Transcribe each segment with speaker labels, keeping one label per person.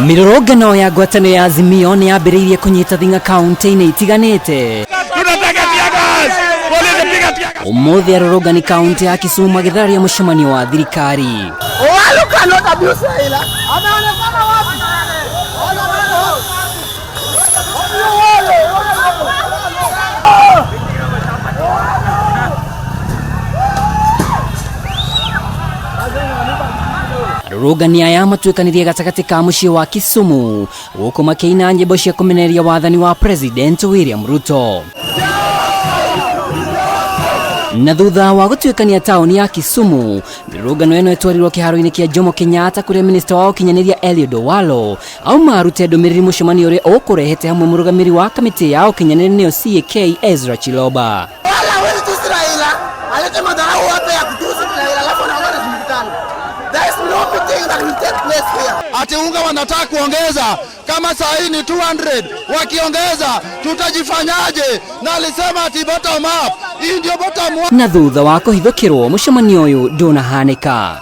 Speaker 1: Mĩrũrũngano ya ngwatanĩro ya Azimio nĩ yambĩrĩirie kũnyita thing'a kaunti-inĩ itiganĩte.
Speaker 2: Tunataka tear gas! Polisi piga tear gas!
Speaker 1: Ũmũthĩ arũrũngani kaunti ya Kisumu magĩthararia mũcemanio wa thirikari.
Speaker 3: Owalo cannot abuse Raila. Ameonekana wapi?
Speaker 1: Arũrũngani aya matuĩkanĩrie gatagatĩ ka mũciĩ wa Kisumu gũkũ makĩina nyĩmbo cia kũmenereria wathani wa President William Ruto. Na thutha wa gũtuĩkania taũni ya Kisumu, mĩrũrũngano ĩno ĩtwarirwo kĩharo-inĩ kĩa Jomo Kenyatta kũrĩa minista wa ũkinyanĩria Eliud Owalo auma arute ndũmĩrĩri mũcemanio ũrĩa ũkũrehete hamwe mũrũgamĩrĩri wa kamĩtĩ ya ũkinyanĩria nĩyo CAK Ezra Chiloba.
Speaker 3: Wala hawezi tusi Raila. Alete madharau hapa ya kutusi Raila alafu anaongea na mkutano. There is no meeting that will take place here.
Speaker 4: Ati unga wanataka kuongeza kama saa hii ni 200, wakiongeza tutajifanyaje? Na alisema ati bottom up, hii ndio bottom up.
Speaker 1: Na thutha wa kũhithũkĩrwo mũcemanio ũyũ ndũnahanĩka.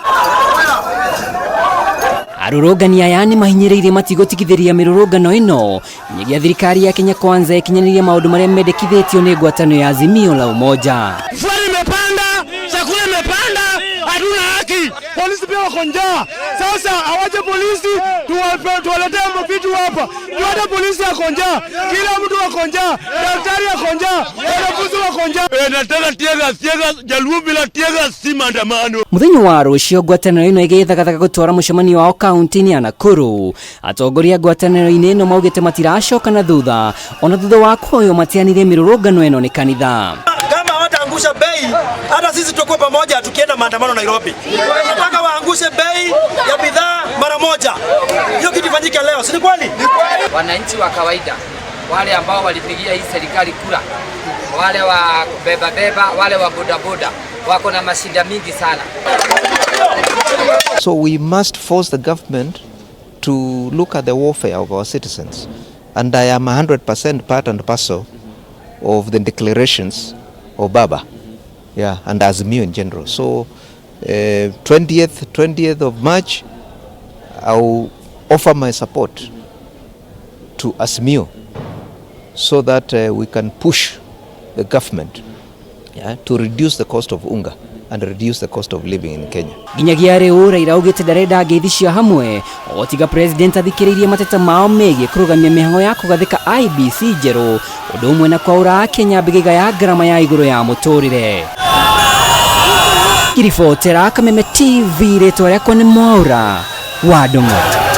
Speaker 1: Arũrũngani aya nĩ mahinyĩrĩirie matigũtigithĩria mĩrũrũngano ĩno nginyagia thirikari ya Kenya Kwanza ĩkinyanĩrie maũndũ marĩa mendekithĩtio nĩ ngwatanĩro ya Azimio la Umoja.
Speaker 2: Fueli imepanda, chakula imepanda, hatuna haki. Polisi pia wako njaa. Sasa awache polisi tuwaletee vitu hapa. Juu hata polisi ako njaa, kila mtu ako njaa, daktari ako njaa, wanafunzi wako njaa. Nataka tear gas, tear gas, Jaluo bila tear gas si maandamano.
Speaker 1: Mũthenya wa rũciũ ngwatanĩro ĩno ĩgĩthagathaga gũtwara mũcemanio wao kaunti-inĩ ya Nakuru. Atongoria a ngwatanĩro-inĩ ĩno maugĩte matiracoka na thutha ona thutha wa kũhoywo mateanĩrie mĩrũrũngano ĩno nĩ kanitha.
Speaker 5: Kama hawataangusha bei, hata sisi tutakuwa pamoja tukienda maandamano Nairobi. Tunataka waangushe bei ya bidhaa mara moja. Hiyo kitu ifanyike leo, si ni kweli?
Speaker 6: Wananchi wa kawaida wale ambao walipigia hii serikali kura, wale wa kubeba beba, wale wa bodaboda wako na mashinda mingi sana.
Speaker 7: So we must force the government to look at the welfare of our citizens. And I am 100% part and parcel of the declarations of Baba, yeah, and Azimio in general. So 20th of March, I will offer my support to Azimio so that we can push the government, yeah, to reduce the cost of unga and reduce the cost of living in Kenya.
Speaker 1: Nginyagia rĩu Raila augĩte ndarenda ngeithi cia hamwe o tiga president athikĩrĩirie mateta mao megiĩ kũrũgamia mĩhang'o ya kũgathĩka IEBC njerũ ũndũ ũmwe na kwaũra Kenya mbĩgĩga ya ngarama ya igũrũ ya mũtũrĩre. Ngiribotera Kameme TV, rĩtwa rĩakwa nĩ Mwaũra wa Ndung'u.